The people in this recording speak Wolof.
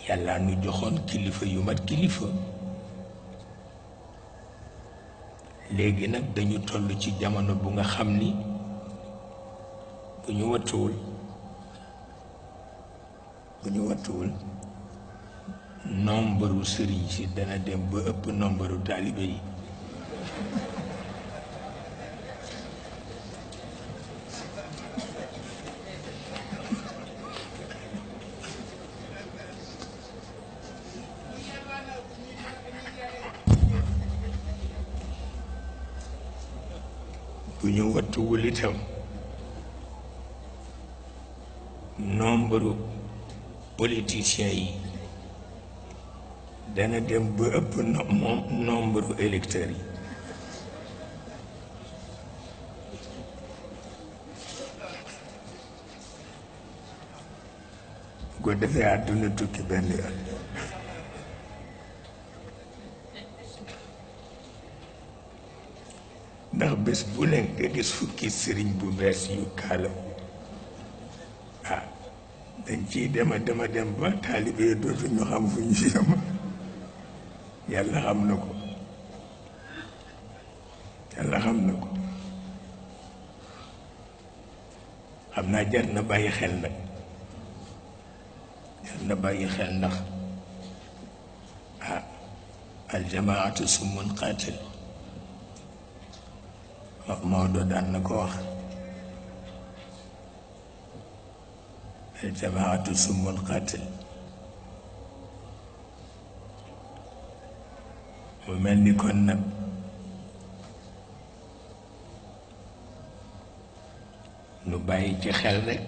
yàlla nu joxoon kilifa yu mat kilifa léegi nag dañu toll ci jamono bu nga xam ni bu ñu wattuwul nombre sëriñ si dana dem ba ëpp nombre taalibe yi bu ñu wattuwul itam nombre politiciens yi dana dem ba ëpp nombre électeurs yi bu ko defee àdduna tukki benn yoon ndax bés bu nekk nga gis fukki sëriñ bu bees yu kaala dañ ciy dem ba taalibe yi dootuñu xam fu ñu yem yàlla xam na ko xam naa jar na bàyyi xel nag ndax aljamaatu summun qaatil Maodo daan na ko wax aljamaatu summun qaatil mu mel ni kon nag nu bàyyi ci xel rekk